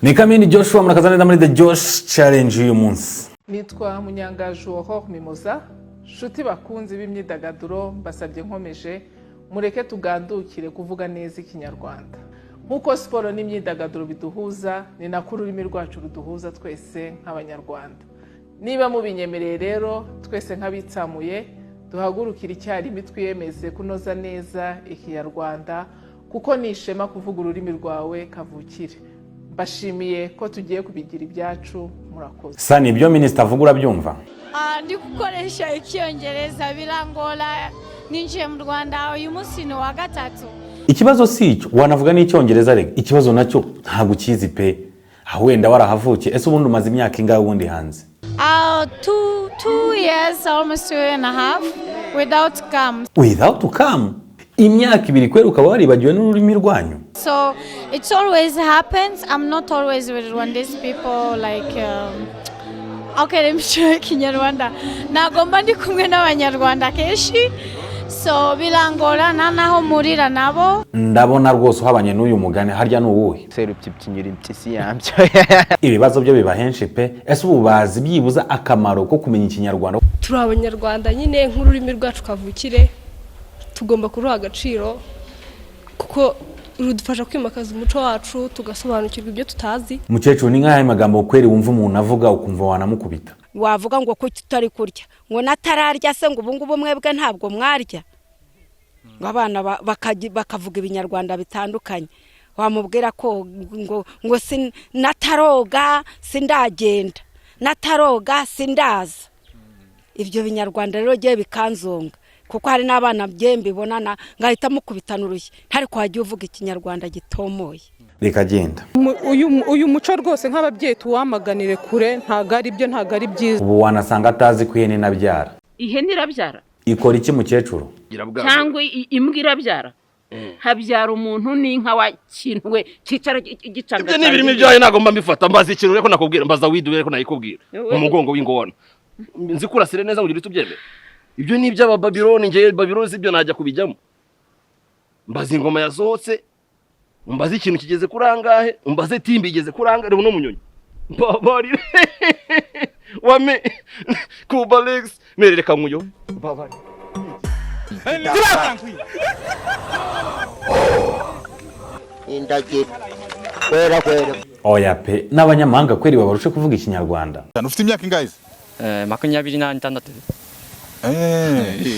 Ni Kamini Joshua, murakaza neza muri The Josh Challenge y'uyu munsi. Nitwa Munyangaju Aurore Mimoza. Nshuti bakunzi b'imyidagaduro, mbasabye nkomeje, mureke tugandukire kuvuga neza Ikinyarwanda. Nk'uko siporo n'imyidagaduro biduhuza, ni nako ururimi rwacu ruduhuza twese nk'Abanyarwanda. Niba mubinyemereye rero, twese nk'abitsamuye duhagurukire icyarimwe, twiyemeze kunoza neza Ikinyarwanda, kuko ni ishema kuvuga ururimi rwawe kavukire. Mbashimiye ko tugiye kubigira ibyacu. Murakoze. Sani, ibyo minisita avuga urabyumva? Ah, ndi gukoresha Icyongereza birangora. Ninjiye mu Rwanda uyu munsi ni uwa gatatu. Ikibazo si icyo, wanavuga n'Icyongereza. Rega ikibazo nacyo ntabwo ukizi pe. Aho wenda warahavukiye. Ese ubundi umaze imyaka ingahe ubundi hanze? 2 years, almost 2.5 without come. Without come, imyaka 2 kwera, ukaba waribagiwe n'ururimi rwanyu? So it's always happens. I'm not always with Rwandese people, like okay, let me try Kinyarwanda. Ntabwo mba ndi kumwe n'Abanyarwanda kenshi, so birangora nta naho murira nabo. Ndabona rwose uhabanye n'uyu mugani. Harya ni uwuhe? Serupyipyinyura impyisi yambyo. Ibibazo byo biba henshi pe. Ese ubu bazi byibuza akamaro ko kumenya Ikinyarwanda? Turi Abanyarwanda nyine, nk'ururimi rwacu kavukire tugomba kuruha agaciro, kuko rudufasha kwimakaza umuco wacu, tugasobanukirwa ibyo tutazi. Mukecuru, ni nk'aya magambo kweri wumva umuntu avuga ukumva wanamukubita? Wavuga ngo kuki utari kurya, ngo natararya se, ngo ubu ngubu mwebwe ntabwo mwarya, ngo abana bakavuga Ibinyarwanda bitandukanye. Wamubwira ko ngo nataroga sindagenda, nataroga sindaza. Ibyo Binyarwanda rero ngiye bikanzonga, kuko hari n'abana bye mbibonana ngahita mukubitana urushyi, ntari wajya uvuga Ikinyarwanda gitomoye. Reka genda. Uyu muco rwose nk'ababyeyi tuwamaganire kure. Ntabwo ari byo, ntabwo ari byiza. Ubu wanasanga atazi ko ihene inabyara. Ihene irabyara? Ikora iki, mukecuru? Cyangwa imbwa irabyara? Habyara umuntu n'inka. Wa kintu we cyicara gicanga. Ibyo ni ibirimo ibyawe, ntabwo mba mbifata. Mbaza ikintu reko nakubwira, mbaza widu reko nayikubwira mu mugongo w'ingona. Nzi kurasire neza ngo ugire utubyemere. Ibyo ni iby'Abababiloni. Ngewe Babiloni si ibyo najya kubijyamo. Mbaza ingoma yasohotse, mbaze ikintu kigeze kuri angahe, mbaze timbi igeze kuri angahe. Reba uno munyonyi, mbabarire wame kuba Alex merereka nkuyo, mbabarire. Indagira kwera kwera. Oya pe, n'abanyamahanga kweri babarushe kuvuga Ikinyarwanda. Ufite imyaka ingahe se? 26.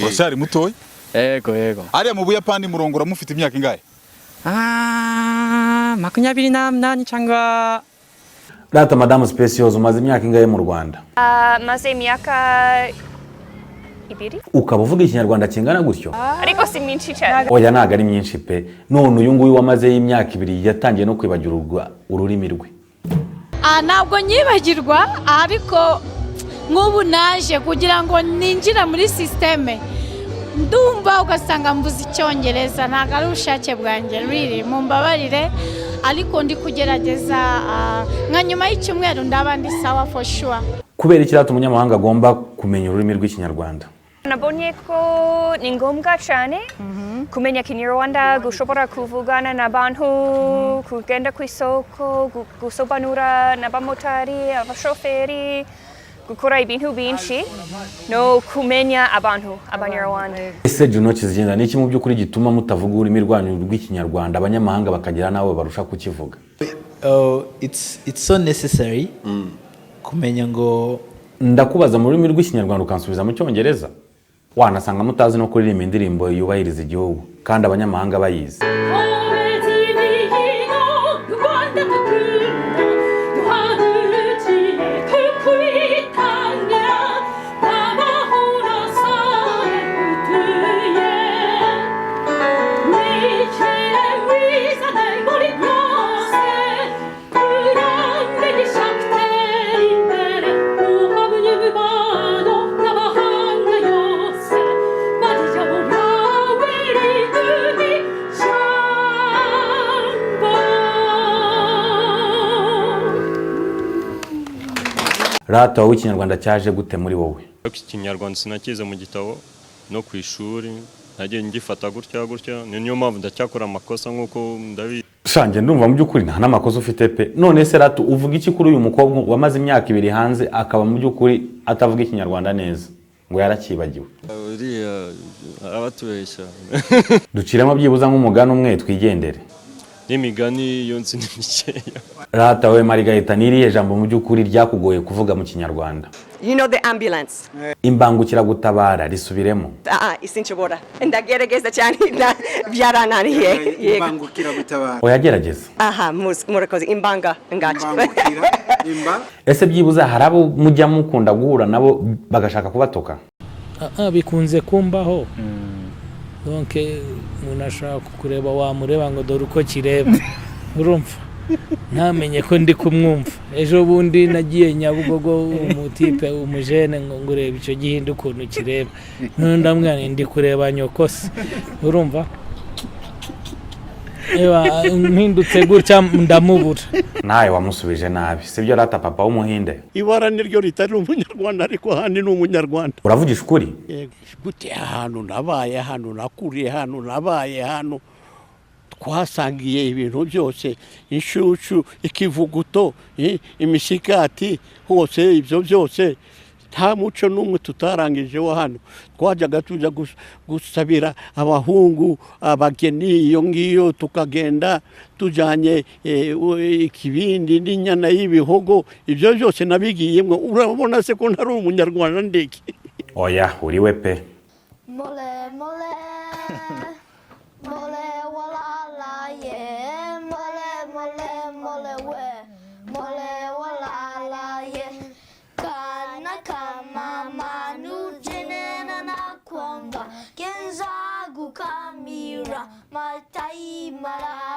Uracyari mutoya. Yego. Ariya mu Buyapani murongora mufite imyaka ingahe? Ah, 28 cyangwa Rata madamu Specials, umaze imyaka ingahe mu Rwanda? Maze imyaka 2. Ukaba uvuga Ikinyarwanda kingana gutyo? Ariko si myinshi cyane. Oya, ntabwo ari myinshi pe. None uyu nguyu wamazeyo imyaka 2 yatangiye no kwibagirwa ururimi rwe. Ah, ntabwo nyibagirwa, ariko nk'ubu naje kugira ngo ninjire muri système, ndumva ugasanga mvuze Icyongereza. Ntabwo ari ubushake bwanjye, really, mumbabarire, ariko ndi kugerageza. Nka nyuma y'icyumweru ndaba ndi sawa for sure. Kubera iki rata umunyamahanga agomba kumenya ururimi rw'Ikinyarwanda? Nabonye ko ni ngombwa cyane kumenya Kinyarwanda, gushobora kuvugana n'abantu, kugenda ku isoko, gusobanura n'abamotari, abashoferi, gukora ibintu byinshi no kumenya abantu, Abanyarwanda. Ese Juno Kizigenda, ni iki mu by'ukuri gituma mutavuga ururimi rwanyu rw'Ikinyarwanda, abanyamahanga bakagira n'abo barusha kukivuga? Oh, it's so necessary kumenya ngo Ndakubaza mu rurimi rw'Ikinyarwanda ukansubiza mu Cyongereza. Wanasanga mutazi no kuririmba indirimbo yubahiriza igihugu kandi abanyamahanga bayizi. Rata, wowe Ikinyarwanda cyaje gute muri wowe? Ariko Ikinyarwanda sinakize mu gitabo no ku ishuri, nagiye ngifata gutya gutya. Ni niyo mpamvu ndacyakora amakosa nk'uko ndabizi. Shange, ndumva mu by'ukuri nta n'amakosa ufite pe. None se ratu, uvuga iki kuri uyu mukobwa wamaze imyaka 2 hanze, akaba mu by'ukuri atavuga Ikinyarwanda neza, ngo yarakibagiwe? Uriya abatubeshya. Duciremo byibuza nk'umugani umwe twigendere. N'imigani yo nzi ni mikeya. Rata we Margarita, ni irihe jambo mu by'ukuri ryakugoye kuvuga mu Kinyarwanda? You know the ambulance. Imbangukiragutabara, risubiremo. Ah, sinshobora. Ndagerageza cyane byarananiye. Yego. Imbangukiragutabara. Oya, gerageza. Aha, murakoze. Imbanga ngacu. Imba. Ese byibuza hari abo mujya mukunda guhura nabo bagashaka kubatuka? Ah, bikunze kumbaho. Donc umuntu ashobora kukureba, wamureba ngo dore uko kireba, urumva, ntamenye ko ndi kumwumva. Ejo bundi nagiye Nyabugogo, umutipe, umujene, ngo urebe icyo gihinde ukuntu kireba. None ndamubwira nti ndi kureba nyoko se, urumva. Eba, mpindutse gutya ndamubura. Nawe wamusubije nabi, sibyo rata papa w'Umuhinde? Ibara niryo ritari umunyarwanda, ariko ahandi ni umunyarwanda. Uravugisha ukuri? Yego. Gute? Ahantu nabaye, hano nakuriye, hano nabaye, hano twasangiye ibintu byose, inshyushyu, ikivuguto, imisigati, hose ibyo byose, nta muco n'umwe tutarangije wo hano. Twajyaga tujya gusabira abahungu abageni iyo ngiyo, tukagenda tujyanye ikibindi n'inyana y'ibihogo. Ibyo byose nabigiyemo. Urabona se ko ntari umunyarwanda ndeke? Oya, uriwe pe. Mole mole mole walala ye, mole mole mole we, mole walala ye, kana kama nujene na kwanga genza gukamira matai mara.